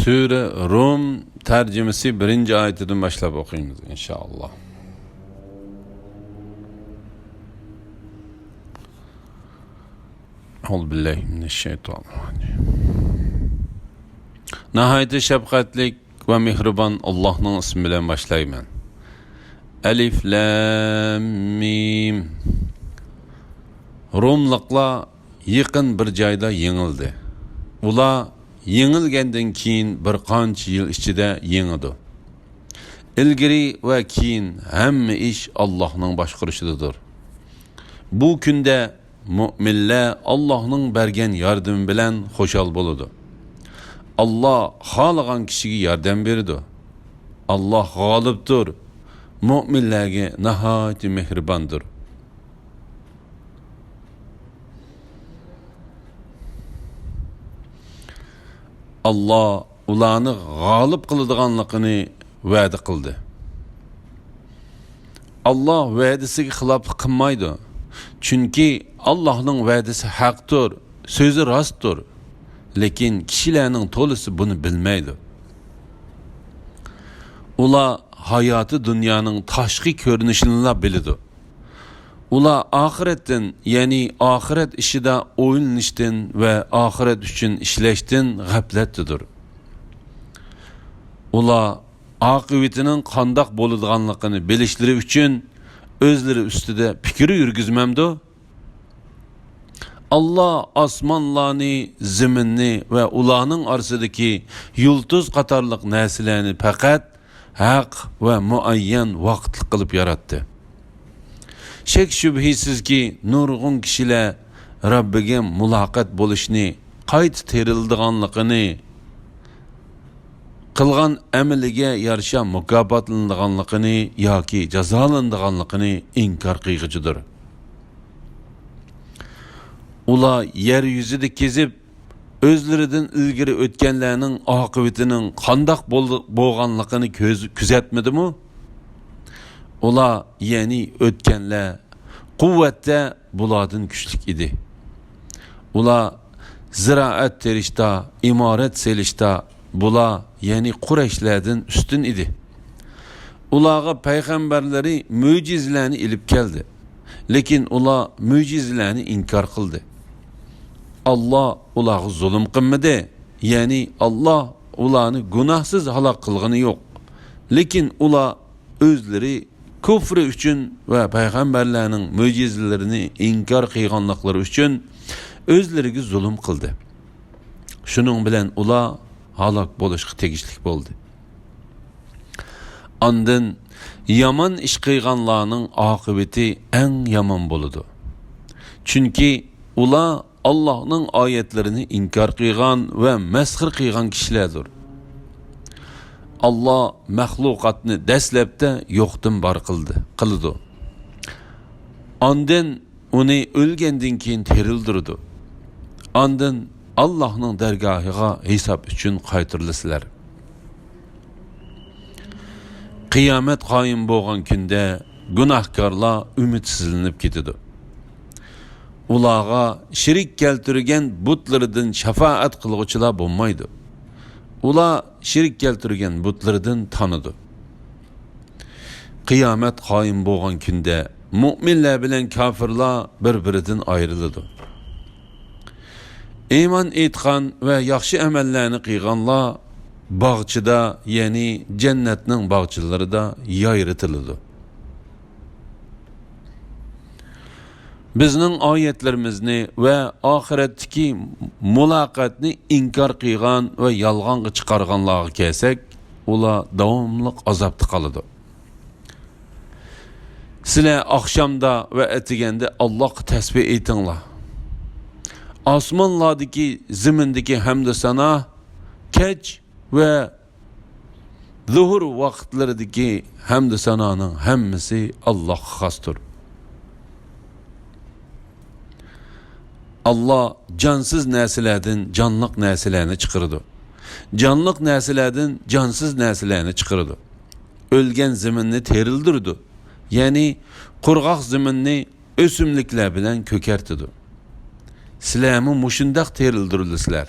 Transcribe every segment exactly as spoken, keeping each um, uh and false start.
سۈرە رۇم تەرجىمىسى بىرىنچى ئايىتىدىن باشلاپ ئوقۇيمىز، ئىنشائاللا. أعوذ بالله من الشيطان الرجيم. ناھايىتى شەپقەتلىك ۋە مېھرىبان ئاللاھنىڭ ئىسمى بىلەن باشلايمەن. ئەلىف لام مىم. روملۇقلار يېقىن بىر جايدا يېڭىلدى. ئۇلار يېڭىلگەندىن كېيىن بىر قانچە يىل ئىچىدە يېڭىدۇ. ئىلگىرى ۋە كېيىن ھەممە ئىش ئاللاھنىڭ باشقۇرۇشىدىدۇر. بۇ كۈندە مۆمىنلەر ئاللاھنىڭ بەرگەن ياردىمى بىلەن خۇشال بولىدۇ. ئاللاھ خالىغان كىشىگە ياردەم بېرىدۇ. ئاللاھ غالىبتۇر، مۆمىنلەرگە ناھايىتى مېھرىباندۇر. ئاللاھ ئۇلارنى غالىب قىلىدىغانلىقىنى ۋەدە قىلدى. ئاللاھ ۋەدىسىگە خىلاپلىق قىلمايدۇ. چۈنكى ئاللاھنىڭ ۋەدىسى ھەقتۇر، سۆزى راستتۇر. لېكىن كىشىلەرنىڭ تولىسى بۇنى بىلمەيدۇ. ئۇلار ھاياتى دۇنيانىڭ تاشقى كۆرۈنۈشىنىلا بىلىدۇ. ئۇلار ئاخىرەتتىن، يەنى ئاخىرەت ئىشىدا ئويلىنىشتىن ۋە ئاخىرەت ئۈچۈن ئىشلەشتىن غەپلەتتىدۇر. ئۇلار ئاقىۋىتىنىڭ قانداق بولىدىغانلىقىنى بىلىشلىرى ئۈچۈن ئۆزلىرى ئۈستىدە پىكىر يۈرگۈزمەمدۇ؟ ئاللاھ ئاسمانلارنى، زېمىننى ۋە ئۇلارنىڭ ئارىسىدىكى يۇلتۇز قاتارلىق نەرسىلەرنى پەقەت ھەق ۋە مۇئەييەن ۋاقىتلىق قىلىپ ياراتتى. شەك-شۈبھىسىزكى، نۇرغۇن كىشىلەر رەببىگە مۇلاقات بولۇشنى، قايتا تىرىلىدىغانلىقىنى، قىلغان ئەمىلىگە يارىشا مۇكاپاتلىنىدىغانلىقىنى ياكى جازالىنىدىغانلىقىنى ئىنكار قىلغۇچىدۇر. ئۇلار يەر يۈزىدە كېزىپ، ئۆزلىرىدىن ئىلگىرى ئۆتكەنلەرنىڭ ئاقىۋىتىنىڭ قانداق بول-، بولغانلىقىنى كۆز-، كۆزەتمىدىمۇ؟ ئۇلار، يەنى ئۆتكەنلەر، قۇۋۋەتتە بۇلاردىن كۈچلۈك ئىدى. ئۇلار زىرائەت تېرىشتا، ئىمارەت سېلىشتا بۇلار، يەنى قۇرەيشلەردىن ئۈستۈن ئىدى. ئۇلارغا پەيغەمبەرلىرى مۆجىزىلەرنى ئېلىپ كەلدى. لېكىن ئۇلار مۆجىزىلەرنى ئىنكار قىلدى. ئاللاھ ئۇلارغا زۇلۇم قىلمىدى. يەنى ئاللاھ ئۇلارنى گۇناھسىز ھالاك قىلغىنى يوق. لېكىن ئۇلار ئۆزلىرى كۇفرى ئۈچۈن ۋە پەيغەمبەرلەرنىڭ مۆجىزىلىرىنى ئىنكار قىلغانلىقلىرى ئۈچۈن ئۆزلىرىگە زۇلۇم قىلدى. شۇنىڭ بىلەن ئۇلار ھالاك بولۇشقا تېگىشلىك بولدى. ئاندىن يامان ئىش قىلغانلارنىڭ ئاقىۋىتى ئەڭ يامان بولىدۇ. چۈنكى ئۇلار ئاللاھنىڭ ئايەتلىرىنى ئىنكار قىلغان ۋە مەسخىرە قىلغان كىشىلەردۇر. ئاللاھ مەخلۇقاتنى دەسلەپتە يوقتىن بار قىلدى، قىلىدۇ. ئاندىن ئۇنى ئۆلگەندىن كېيىن تىرىلدۈرىدۇ. ئاندىن ئاللاھنىڭ دەرگاھىغا ھېساب ئۈچۈن قايتۇرۇلىسىلەر. قىيامەت قايىم بولغان كۈندە گۇناھكارلار ئۈمىدسىزلىنىپ كېتىدۇ. ئۇلارغا شېرىك كەلتۈرگەن بۇتلىرىدىن شاپائەت قىلغۇچىلار بولمايدۇ. ئۇلار شېرىك كەلتۈرگەن بۇتلىرىدىن تانىدۇ. قىيامەت قايىم بولغان كۈندە مۆمىنلەر بىلەن كاپىرلار بىر-بىرىدىن ئايرىلىدۇ. ئىمان ئېيتقان ۋە ياخشى ئەمەللەرنى قىلغانلار باغچىدا، يەنى جەننەتنىڭ باغچىلىرىدا يايرىتىلىدۇ. بىزنىڭ ئايەتلىرىمىزنى ۋە ئاخىرەتتىكى مۇلاقاتنى ئىنكار قىلغان ۋە يالغانغا چىقارغانلارغا كەلسەك، ئۇلار داۋاملىق ئازابتا قالىدۇ. سىلەر ئاخشامدا ۋە ئەتىگەندە ئاللاھقا تەسبىھ ئېيتىڭلار. ئاسمانلاردىكى، زېمىندىكى ھەمدۇ سانا، كەچ ۋە زۇھۇر ۋاقىتلىرىدىكى ھەمدۇ سانانىڭ ھەممىسى ئاللاھقا خاستۇر. ئاللاھ جانسىز نەرسىلەردىن جانلىق نەرسىلەرنى چىقىرىدۇ. جانلىق نەرسىلەردىن جانسىز نەرسىلەرنى چىقىرىدۇ. ئۆلگەن زېمىننى تىرىلدۈرىدۇ. يەنى قۇرغاق زېمىننى ئۆسۈملۈكلەر بىلەن كۆكەرتىدۇ. سىلەرمۇ مۇشۇنداق تىرىلدۈرۈلىسىلەر.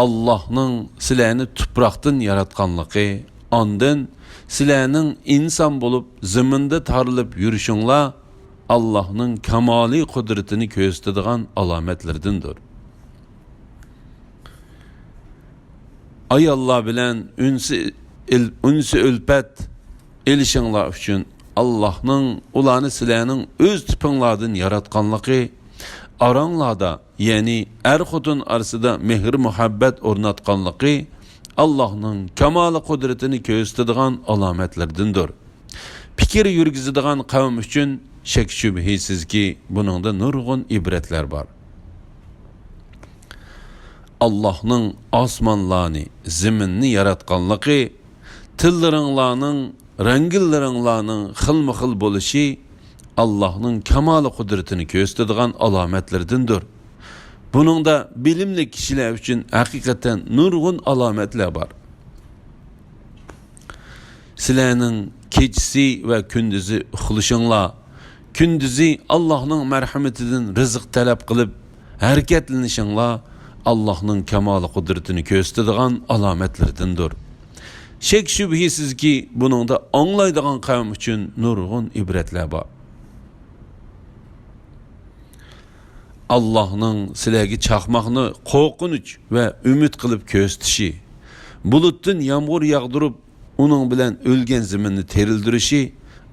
ئاللاھنىڭ سىلەرنى تۇپراقتىن ياراتقانلىقى، ئاندىن سىلەرنىڭ ئىنسان بولۇپ زېمىندا تارىلىپ يۈرۈشۈڭلار ئاللاھنىڭ كامالىي قۇدرىتىنى كۆرسىتىدىغان ئالامەتلىرىدىندۇر. ئاياللار بىلەن ئۈنسى، ئىل-، ئۈنسى ئۈلپەت ئېلىشىڭلار ئۈچۈن ئاللاھنىڭ ئۇلارنى سىلەرنىڭ ئۆز تىپىڭلاردىن ياراتقانلىقى، ئاراڭلاردا، يەنى ئەر-خوتۇن ئارىسىدا مېھىر-مۇھەببەت ئورناتقانلىقى ئاللاھنىڭ كامالىي قۇدرىتىنى كۆرسىتىدىغان ئالامەتلىرىدىندۇر. پىكىر يۈرگۈزىدىغان قەۋم ئۈچۈن شەك-شۈبھىسىزكى، بۇنىڭدا نۇرغۇن ئىبرەتلەر بار. ئاللاھنىڭ ئاسمانلارنى، زېمىننى ياراتقانلىقى، تىللىرىڭلارنىڭ، رەڭگىللىرىڭلارنىڭ خىلمۇ خىل بولۇشى ئاللاھنىڭ كامالىي قۇدرىتىنى كۆرسىتىدىغان ئالامەتلىرىدىندۇر. بۇنىڭدا بىلىملىك كىشىلەر ئۈچۈن ھەقىقەتەن نۇرغۇن ئالامەتلەر بار. سىلەرنىڭ كېچىسى ۋە كۈندۈزى ئۇخلىشىڭلار، كۈندۈزى ئاللاھنىڭ مەرھىمىتىدىن رىزىق تەلەپ قىلىپ ھەرىكەتلىنىشىڭلار ئاللاھنىڭ كامالىي قۇدرىتىنى كۆرسىتىدىغان ئالامەتلىرىدىندۇر. شەك-شۈبھىسىزكى، بۇنىڭدا ئاڭلايدىغان قەۋم ئۈچۈن نۇرغۇن ئىبرەتلەر بار. ئاللاھنىڭ سىلەرگە چاقماقنى قورقۇنچ ۋە ئۈمىد قىلىپ كۆرسىتىشى، بۇلۇتتىن يامغۇر ياغدۇرۇپ، ئۇنىڭ بىلەن ئۆلگەن زېمىننى تىرىلدۈرۈشى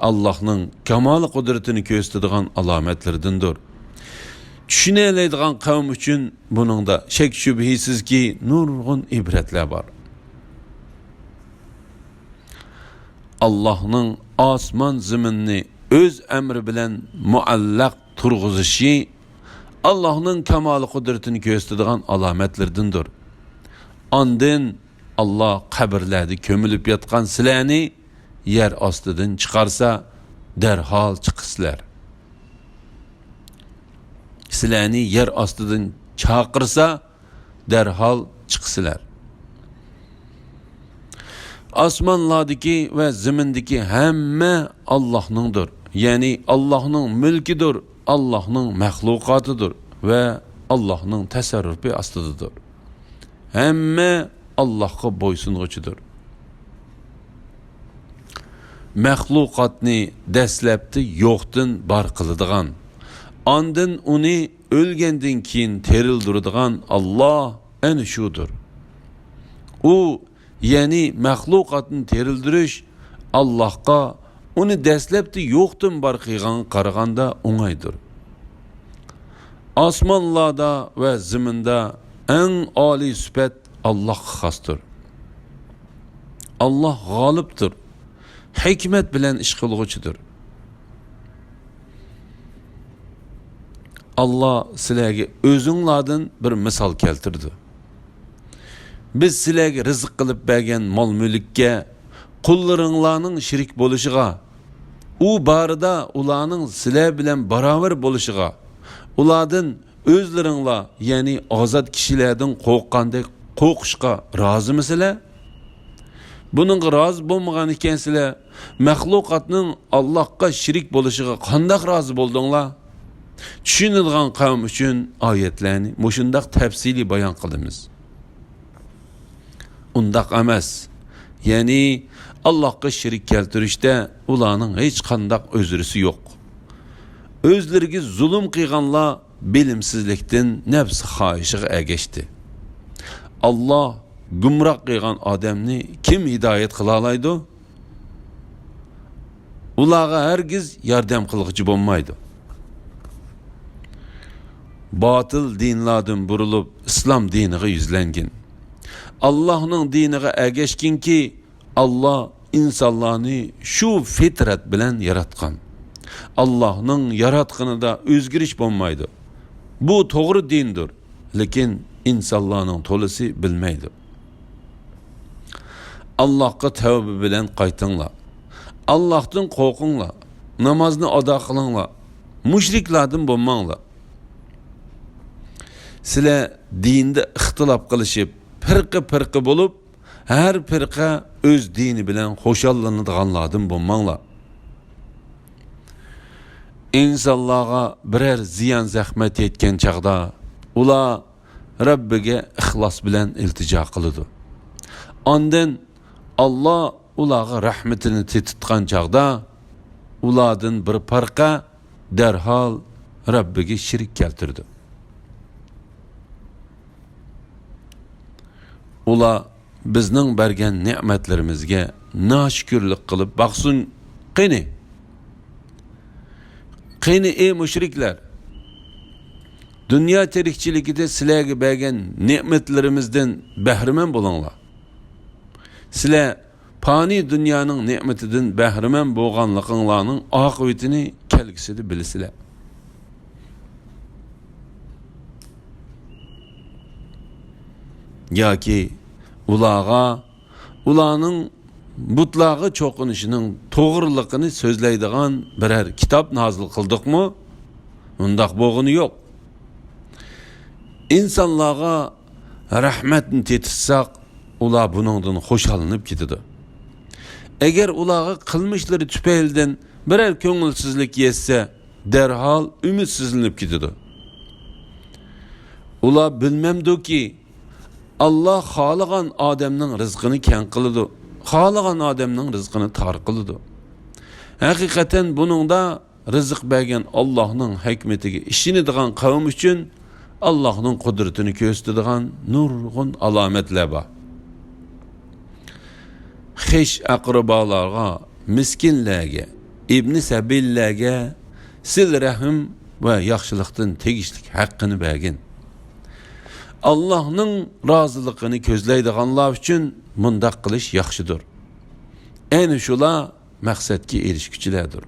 ئاللاھنىڭ كامالىي قۇدرىتىنى كۆرسىتىدىغان ئالامەتلىرىدىندۇر. چۈشىنەلەيدىغان قەۋم ئۈچۈن بۇنىڭدا شەك-شۈبھىسىزكى نۇرغۇن ئىبرەتلەر بار. ئاللاھنىڭ ئاسمان زېمىننى ئۆز ئەمرى بىلەن مۇئەللەق تۇرغۇزۇشى ئاللاھنىڭ كامالىي قۇدرىتىنى كۆرسىتىدىغان ئالامەتلىرىدىندۇر. ئاندىن ئاللاھ قەبرىلەردە كۆمۈلۈپ ياتقان سىلەرنى يەر ئاستىدىن چىقارسا، دەرھال چىقىسىلەر. سىلەرنى يەر ئاستىدىن چاقىرسا، دەرھال چىقىسىلەر. ئاسمانلاردىكى ۋە زېمىندىكى ھەممە ئاللاھنىڭدۇر. يەنى ئاللاھنىڭ مۈلكىدۇر، ئاللاھنىڭ مەخلۇقاتىدۇر ۋە ئاللاھنىڭ تەسەررۇپى ئاستىدىدۇر. ھەممە ئاللاھقا بويسۇنغۇچىدۇر. مەخلۇقاتنى دەسلەپتە يوقتىن بار قىلىدىغان، ئاندىن ئۇنى ئۆلگەندىن كېيىن تىرىلدۈرىدىغان ئاللاھ ئەنە شۇدۇر. ئۇ، يەنى مەخلۇقاتنى تىرىلدۈرۈش ئاللاھقا ئۇنى دەسلەپتە يوقتىن بار قىلغانغا قارىغاندا ئوڭايدۇر. ئاسمانلاردا ۋە زېمىندا ئەڭ ئالىي سۈپەت ئاللاھقا خاستۇر. ئاللاھ غالىبتۇر، ھېكمەت بىلەن ئىش قىلغۇچىدۇر. ئاللاھ سىلەرگە ئۆزۈڭلاردىن بىر مىسال كەلتۈردى. بىز سىلەرگە رىزىق قىلىپ بەرگەن مال-مۈلۈككە قۇللىرىڭلارنىڭ شېرىك بولۇشىغا، ئۇ بارىدا ئۇلارنىڭ سىلەر بىلەن باراۋەر بولۇشىغا، ئۇلاردىن ئۆزلىرىڭلار، يەنى ئازاد كىشىلەردىن قورققاندەك قورقۇشقا رازىمۇسىلەر؟ بۇنىڭغا رازى بولمىغان ئىكەنسىلەر، مەخلۇقاتنىڭ ئاللاھقا شېرىك بولۇشىغا قانداق رازى بولدۇڭلار؟ چۈشىنىدىغان قەۋم ئۈچۈن ئايەتلەرنى مۇشۇنداق تەپسىلىي بايان قىلىمىز. ئۇنداق ئەمەس. يەنى ئاللاھقا شېرىك كەلتۈرۈشتە ئۇلارنىڭ ھېچقانداق ئۆزرىسى يوق. ئۆزلىرىگە زۇلۇم قىلغانلار بىلىمسىزلىكتىن نەپس خاھىشىغا ئەگەشتى. ئاللاھ گۇمراھ قىلغان ئادەمنى كىم ھىدايەت قىلالايدۇ؟ ئۇلارغا ھەرگىز ياردەم قىلغۇچى بولمايدۇ. باتىل دىنلاردىن بۇرۇلۇپ، ئىسلام دىنىغا يۈزلەنگىن. ئاللاھنىڭ دىنىغا ئەگەشكىنكى، ئاللاھ ئىنسانلارنى شۇ فىترەت بىلەن ياراتقان. ئاللاھنىڭ ياراتقىنىدا ئۆزگىرىش بولمايدۇ. بۇ توغرا دىندۇر، لېكىن ئىنسانلارنىڭ تولىسى بىلمەيدۇ. ئاللاھقا تەۋبە بىلەن قايتىڭلار. ئاللاھتىن قورقۇڭلار. نامازنى ئادا قىلىڭلار. مۇشرىكلاردىن بولماڭلار. سىلەر دىندا ئىختىلاپ قىلىشىپ، پىرقە-پىرقە بولۇپ، ھەر پىرقە ئۆز دىنى بىلەن خۇشاللىنىدىغانلاردىن بولماڭلار. ئىنسانلارغا بىرەر زىيان-زەخمەت يەتكەن چاغدا، ئۇلار رەببىگە ئىخلاس بىلەن ئىلتىجا قىلىدۇ. ئاندىن ئاللا ئۇلارغا رەھمىتىنى تېتىتقان چاغدا، ئۇلاردىن بىر پەرقە دەرھال رەببىگە شېرىك كەلتۈرىدۇ. ئۇلار بىزنىڭ بەرگەن نېمەتلىرىمىزگە ناشۈكۈرلۈك قىلىپ باقسۇن قېنى. قېنى، ئەي مۇشرىكلار، دۇنيا تىرىكچىلىكىدە سىلەرگە بەرگەن نېمەتلىرىمىزدىن بەھرىمەن بولۇڭلار. سىلەر پانىي دۇنيانىڭ نېمىتىدىن بەھرىمەن بولغانلىقىڭلارنىڭ ئاقىۋىتىنى كەلگۈسىدە بىلىسىلەر. ياكى ئۇلارغا، ئۇلارنىڭ بۇتلارغا چوقۇنۇشىنىڭ توغرىلىقىنى سۆزلەيدىغان بىرەر كىتاب نازىل قىلدۇقمۇ؟ ئۇنداق بولغىنى يوق. ئىنسانلارغا رەھمەتنى تېتىتساق، ئۇلار بۇنىڭدىن خۇشاللىنىپ كېتىدۇ. ئەگەر ئۇلارغا قىلمىشلىرى تۈپەيلىدىن بىرەر كۆڭۈلسىزلىك يەتسە، دەرھال ئۈمىدسىزلىنىپ كېتىدۇ. ئۇلار بىلمەمدۇكى، ئاللا خالىغان ئادەمنىڭ رىزقىنى كەڭ قىلىدۇ، خالىغان ئادەمنىڭ رىزقىنى تار قىلىدۇ. ھەقىقەتەن بۇنىڭدا رىزىق بەرگەن ئاللاھنىڭ ھېكمىتىگە ئىشىنىدىغان قەۋم ئۈچۈن ئاللاھنىڭ قۇدرىتىنى كۆرسىتىدىغان نۇرغۇن ئالامەتلەر بار. خىش ئەقرىبالارغا، مىسكىنلەرگە، ئىبنى سەبىللەرگە سىلە رەھىم ۋە ياخشىلىقتىن تېگىشلىك ھەققىنى بەرگىن. ئاللاھنىڭ رازىلىقىنى كۆزلەيدىغانلار ئۈچۈن مۇنداق قىلىش ياخشىدۇر. ئەنە شۇلار مەقسەتكە ئېرىشكۈچىلەردۇر.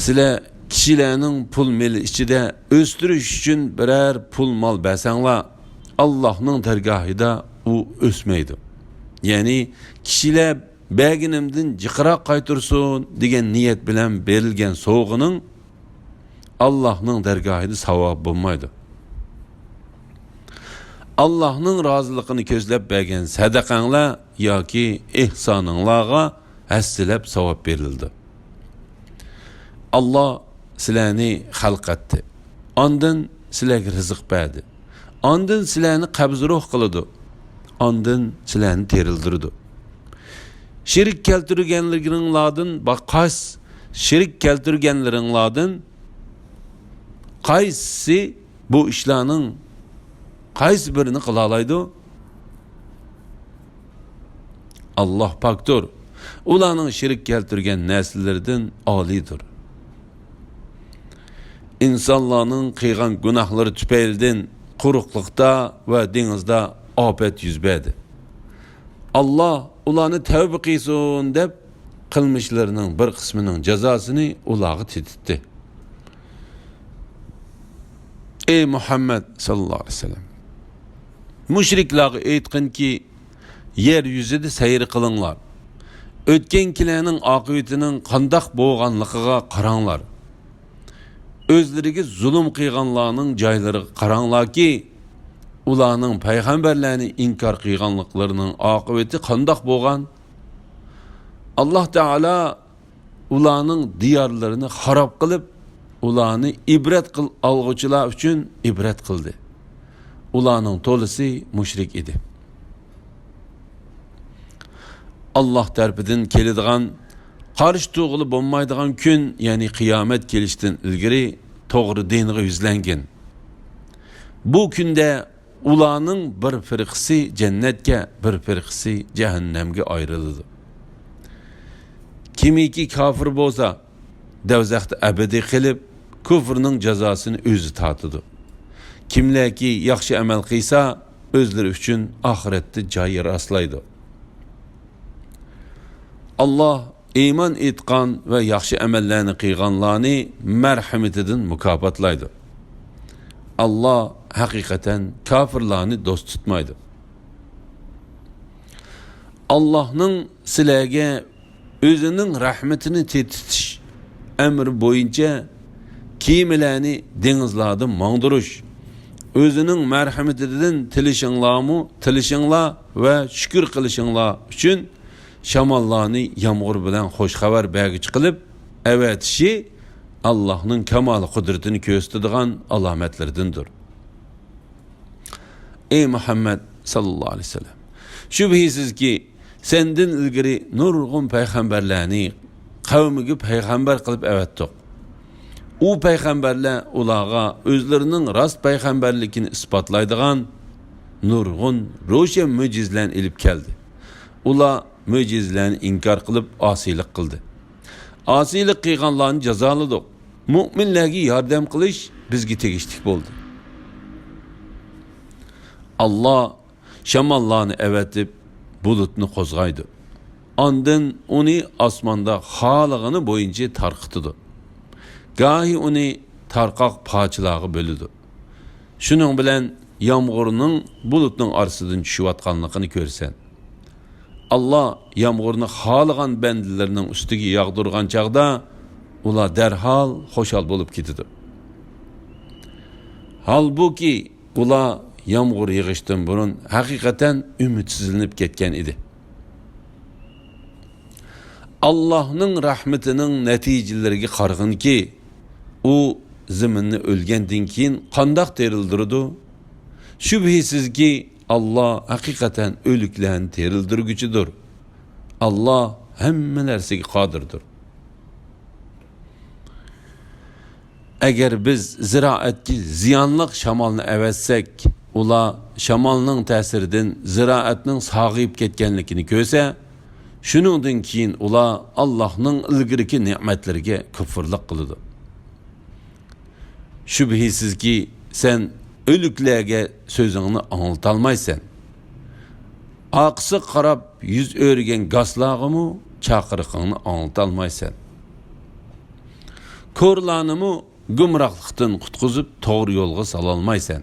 سىلەر كىشىلەرنىڭ پۇل مېلى ئىچىدە ئۆستۈرۈش ئۈچۈن بىرەر پۇل مال بەرسەڭلار، ئاللاھنىڭ دەرگاھىدا ئۇ ئۆسمەيدۇ. يەنى كىشىلەر بەرگىنىمدىن جىقراق قايتۇرسۇن دېگەن نىيەت بىلەن بېرىلگەن سوۋغىنىڭ ئاللاھنىڭ دەرگاھىدا ساۋابى بولمايدۇ. ئاللاھنىڭ رازىلىقىنى كۆزلەپ بەرگەن سەدەقەڭلار ياكى ئېھسانىڭلارغا ھەسسىلەپ ساۋاب بېرىلىدۇ. ئاللا سىلەرنى خەلق ئەتتى. ئاندىن سىلەرگە رىزىق بەردى. ئاندىن سىلەرنى قەبزى روھ قىلىدۇ. ئاندىن سىلەرنى تىرىلدۈرىدۇ. شېرىك كەلتۈرگەنلىرىڭلاردىن با-، قايس-، شېرىك كەلتۈرگەنلىرىڭلاردىن قايسىسى بۇ ئىشلارنىڭ قايسى بىرىنى قىلالايدۇ؟ ئاللاھ پاكتۇر. ئۇلارنىڭ شېرىك كەلتۈرگەن نەرسىلىرىدىن ئالىيدۇر. ئىنسانلارنىڭ قىلغان گۇناھلىرى تۈپەيلىدىن قۇرۇقلۇقتا ۋە دېڭىزدا ئاپەت يۈز بەردى. ئاللاھ ئۇلارنى تەۋبە قىلسۇن دەپ، قىلمىشلىرىنىڭ بىر قىسمىنىڭ جازاسىنى ئۇلارغا تېتىتتى. ئەي مۇھەممەد ساللاللاھۇ ئەلەيھى ۋەسەللەم، مۇشرىكلارغا ئېيتقىنكى، يەر يۈزىدە سەير قىلىڭلار. ئۆتكەنكىلەرنىڭ ئاقىۋىتىنىڭ قانداق بولغانلىقىغا قاراڭلار. ئۆزلىرىگە زۇلۇم قىلغانلارنىڭ جايلىرىغا قاراڭلاركى، ئۇلارنىڭ پەيغەمبەرلەرنى ئىنكار قىلغانلىقلىرىنىڭ ئاقىۋىتى قانداق بولغان؟ ئاللاھ تائالا ئۇلارنىڭ دىيارلىرىنى خاراب قىلىپ، ئۇلارنى ئىبرەت قىل-، ئالغۇچىلار ئۈچۈن ئىبرەت قىلدى. ئۇلارنىڭ تولىسى مۇشرىك ئىدى. ئاللاھ تەرىپىدىن كېلىدىغان، قارشى تۇرغىلى بولمايدىغان كۈن، يەنى قىيامەت كېلىشتىن ئىلگىرى توغرا دىنغا يۈزلەنگىن. بۇ كۈندە ئۇلارنىڭ بىر پىرقىسى جەننەتكە، بىر پىرقىسى جەھەننەمگە ئايرىلىدۇ. كىمكى كاپىر بولسا، دوزاختا ئەبەدىي قېلىپ، كۇفرىنىڭ جازاسىنى ئۆزى تارتىدۇ. كىملەركى ياخشى ئەمەل قىلسا، ئۆزلىرى ئۈچۈن ئاخىرەتتە جاي راسلايدۇ. ئاللاھ ئىمان ئېيتقان ۋە ياخشى ئەمەللەرنى قىلغانلارنى مەرھىمىتىدىن مۇكاپاتلايدۇ. ئاللاھ ھەقىقەتەن كاپىرلارنى دوست تۇتمايدۇ. ئاللاھنىڭ سىلەرگە ئۆزىنىڭ رەھمىتىنى تېتىتىش ئەمرى بويىچە كېمىلەرنى دېڭىزلاردا ماڭدۇرۇش، ئۆزىنىڭ مەرھىمىتىدىن تىلىشىڭلارمۇ، تىلىشىڭلار ۋە شۈكۈر قىلىشىڭلار ئۈچۈن شاماللارنى يامغۇر بىلەن خۇش خەۋەر بەرگۈچى قىلىپ ئەۋەتىشى ئاللاھنىڭ كامال قۇدرىتىنى كۆرسىتىدىغان ئالامەتلىرىدىندۇر. ئەي مۇھەممەد ساللاللاھۇ ئەلەيھى ۋەسەللەم، شۈبھىسىزكى، سەندىن ئىلگىرى نۇرغۇن پەيغەمبەرلەرنى قەۋمىگە پەيغەمبەر قىلىپ ئەۋەتتۇق. ئۇ پەيغەمبەرلەر ئۇلارغا ئۆزلىرىنىڭ راست پەيغەمبەرلىكىنى ئىسپاتلايدىغان نۇرغۇن روشەن مۆجىزىلەرنى ئېلىپ كەلدى. ئۇلار مۆجىزىلەرنى ئىنكار قىلىپ ئاسىيلىق قىلدى. ئاسىيلىق قىلغانلارنى جازالىدۇق. مۆمىنلەرگە ياردەم قىلىش بىزگە تېگىشلىك بولدى. ئاللا شاماللارنى ئەۋەتىپ، بۇلۇتنى قوزغايدۇ. ئاندىن ئۇنى ئاسماندا خالىغىنى بويىچە تارقىتىدۇ. گاھى ئۇنى تارقاق پارچىلارغا بۆلىدۇ. شۇنىڭ بىلەن يامغۇرنىڭ بۇلۇتنىڭ ئارىسىدىن چۈشۈۋاتقانلىقىنى كۆرىسەن. ئاللا يامغۇرنى خالىغان بەندىلىرىنىڭ ئۈستىگە ياغدۇرغان چاغدا، ئۇلار دەرھال خۇشال بولۇپ كېتىدۇ. ھالبۇكى، ئۇلار يامغۇر يېغىشتىن بۇرۇن ھەقىقەتەن ئۈمىدسىزلىنىپ كەتكەن ئىدى. ئاللاھنىڭ رەھمىتىنىڭ نەتىجىلىرىگە قارىغىنكى، ئۇ زېمىننى ئۆلگەندىن كېيىن قانداق تىرىلدۈرىدۇ؟ شۈبھىسىزكى، ئاللا ھەقىقەتەن ئۆلۈكلەرنى تىرىلدۈرگۈچىدۇر. ئاللا ھەممە نەرسىگە قادىردۇر. ئەگەر بىز زىرائەتكە زىيانلىق شامالنى ئەۋەتسەك، ئۇلار شامالنىڭ تەسىرىدىن زىرائەتنىڭ ساغىيىپ كەتكەنلىكىنى كۆرسە، شۇنىڭدىن كېيىن ئۇلار ئاللاھنىڭ ئىلگىرىكى نېمەتلىرىگە كۇپۇرلۇق قىلىدۇ. شۈبھىسىزكى، سەن ئۆلۈكلەرگە سۆزۈڭنى ئاڭلىتالمايسەن. ئارقىسىغا قاراپ يۈز ئۆرۈگەن گاسلارغىمۇ چاقىرىقىڭنى ئاڭلىتالمايسەن. كورلارنىمۇ گۇمراھلىقتىن قۇتقۇزۇپ، توغرا يولغا سالالمايسەن.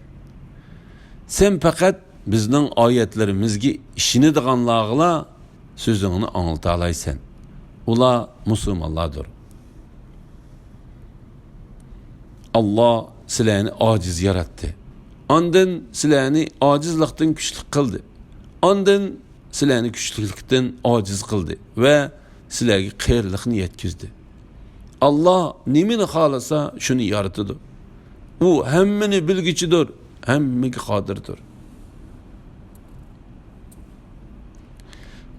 سەن پەقەت بىزنىڭ ئايەتلىرىمىزگە ئىشىنىدىغانلارغىلا سۆزۈڭنى ئاڭلىتالايسەن. ئۇلار مۇسۇلمانلاردۇر. ئاللا سىلەرنى ئاجىز ياراتتى. ئاندىن سىلەرنى ئاجىزلىقتىن كۈچلۈك قىلدى. ئاندىن سىلەرنى كۈچلۈكلۈكتىن ئاجىز قىلدى ۋە سىلەرگە قېرىلىقنى يەتكۈزدى. ئاللا نېمىنى خالىسا، شۇنى يارىتىدۇ. ئۇ ھەممىنى بىلگۈچىدۇر، ھەممىگە قادىردۇر.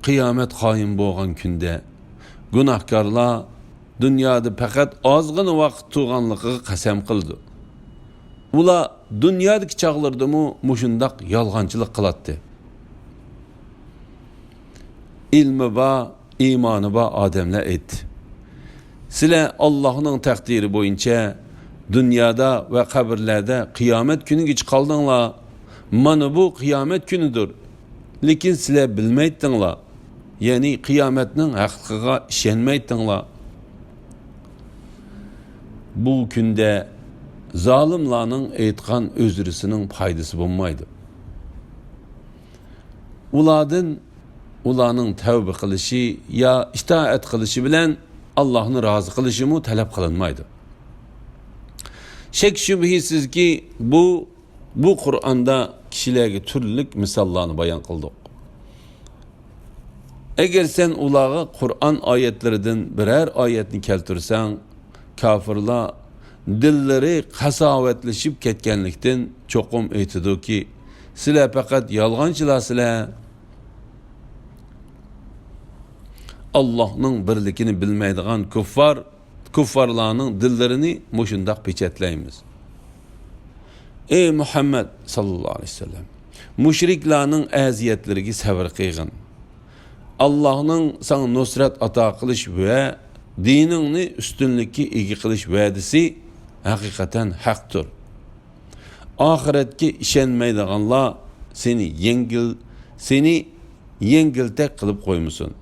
قىيامەت قايىم بولغان كۈندە گۇناھكارلار دۇنيادا پەقەت ئازغىنا ۋاقىت تۇرغانلىقىغا قەسەم قىلىدۇ. ئۇلار دۇنيادىكى چاغلىرىدىمۇ مۇشۇنداق يالغانچىلىق قىلاتتى. ئىلمى بار، ئىمانى بار ئادەملەر ئېيتتى: سىلەر ئاللاھنىڭ تەقدىرى بويىچە دۇنيادا ۋە قەبرىلەردە قىيامەت كۈنىگىچە قالدىڭلار. مانا بۇ قىيامەت كۈنىدۇر. لېكىن سىلەر بىلمەيتتىڭلار، يەنى قىيامەتنىڭ ھەقلىقىغا ئىشەنمەيتتىڭلار. بۇ كۈندە زالىملارنىڭ ئېيتقان ئۆزرىسىنىڭ پايدىسى بولمايدۇ. ئۇلاردىن ئۇلارنىڭ تەۋبە قىلىشى يا ئىتائەت قىلىشى بىلەن ئاللاھنى رازى قىلىشىمۇ تەلەپ قىلىنمايدۇ. شەك-شۈبھىسىزكى، بۇ، بۇ قۇرئاندا كىشىلەرگە تۈرلۈك مىساللارنى بايان قىلدۇق. ئەگەر سەن ئۇلارغا قۇرئان ئايەتلىرىدىن بىرەر ئايەتنى كەلتۈرسەڭ، كاپىرلار دىللىرى قاساۋەتلىشىپ كەتكەنلىكتىن چوقۇم ئېيتىدۇكى، سىلەر پەقەت يالغانچىلارسىلەر. ئاللاھنىڭ بىرلىكىنى بىلمەيدىغان كۇففار، كۇففارلارنىڭ دىللىرىنى مۇشۇنداق پېچەتلەيمىز. ئەي مۇھەممەد ساللاللاھۇ ئەلەيھى ۋەسەللەم، مۇشرىكلارنىڭ ئەزىيەتلىرىگە سەۋر قىلغىن. ئاللاھنىڭ ساڭا نۇسرەت ئاتا قىلىش ۋە دىنىڭنى ئۈستۈنلۈككە ئىگە قىلىش ۋەدىسى ھەقىقەتەن ھەقتۇر. ئاخىرەتكە ئىشەنمەيدىغانلار سېنى يەڭگىل، سېنى يەڭگىلتەك قىلىپ قويمىسۇن.